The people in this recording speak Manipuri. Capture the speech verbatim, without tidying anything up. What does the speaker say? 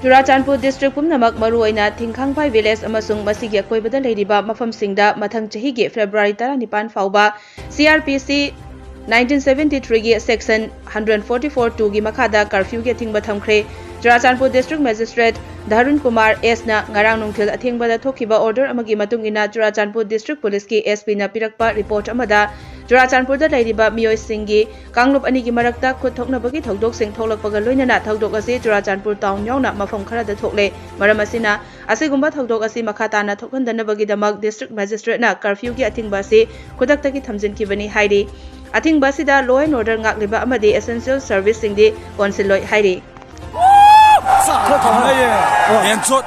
ꯆꯨꯔꯥꯆꯥꯟꯄꯨꯔ district ꯄꯨꯝꯅꯃꯛ, ꯃꯔꯨꯑꯣꯏꯅ ꯊꯤꯡꯈꯥꯡꯐꯥꯏ village ꯑꯃꯁꯨꯡ ꯃꯁꯤꯒꯤ ꯑꯀꯣꯏꯕꯗ ꯂꯩꯔꯤꯕ ꯃꯐꯝꯁꯤꯡꯗ ꯃꯊꯪ ꯆꯍꯤꯒꯤ February ꯇꯔꯥꯅꯤꯄꯥꯟ ꯐꯥꯎꯕ C R P C nineteen seventy three ꯒꯤ section hundred forty four two ꯒꯤ ꯃꯈꯥꯗ curfew ꯒꯤ ꯑꯊꯤꯡꯕ ꯊꯝꯈ꯭ꯔꯦ꯫ Churachandpur district magistrate ꯙꯔꯨꯟ Kumar S ꯅ ꯉꯔꯥꯡ ꯅꯨꯡꯊꯤꯜ ꯑꯊꯦꯡꯕꯗ ꯊꯣꯛꯈꯤꯕ order ꯑꯃꯒꯤ ꯃꯇꯨꯡ ꯏꯟꯅ, ꯆꯨꯔꯥꯆꯥꯟꯄꯨꯔ district police ꯀꯤ S P ꯅ ꯄꯤꯔꯛꯄ report ꯑꯃꯗ, ꯆꯨꯔꯥꯆꯥꯟꯄꯨꯔꯗ ꯂꯩꯔꯤꯕ ꯃꯤꯑꯣꯏꯁꯤꯡꯒꯤ ꯀꯥꯡꯂꯨꯞ ꯑꯅꯤꯒꯤ ꯃꯔꯛꯇ ꯈꯨꯠ ꯊꯣꯛꯅꯕꯒꯤ ꯊꯧꯗꯣꯛꯁꯤꯡ ꯊꯣꯛꯂꯛꯄꯒ ꯂꯣꯏꯅꯅ ꯊꯧꯗꯣꯛ ꯑꯁꯤ ꯆꯨꯔꯥꯆꯥꯟꯄꯨꯔ town ꯌꯥꯎꯅ ꯃꯐꯝ ꯈꯔꯗ ꯊꯣꯛꯂꯦ꯫ ꯃꯔꯝ ꯑꯁꯤꯅ, ꯑꯁꯤꯒꯨꯝꯕ ꯊꯧꯗꯣꯛ ꯑꯁꯤ ꯃꯈꯥ ꯇꯥꯅ ꯊꯣꯛꯍꯟꯗꯅꯕꯒꯤꯗꯃꯛ district magistrate ꯅ curfew ꯒꯤ ꯑꯊꯤꯡꯕ ꯑꯁꯤ ꯈꯨꯗꯛꯇꯒꯤ ꯊꯝꯖꯤꯟꯈꯤꯕꯅꯤ ꯍꯥꯏꯔꯤ꯫ ꯑꯊꯤꯡꯕ ꯑꯁꯤꯗ law and order ꯉꯥꯛꯂꯤꯕ ꯑꯃꯗꯤ essential service ꯁꯤꯡꯗꯤ ꯀꯣꯟꯁꯤꯜꯂꯣꯏ ꯍꯥꯏꯔꯤ꯫ ꯈꯔ ꯊꯝꯃꯣ꯫ ꯌꯦꯟꯆꯣꯠ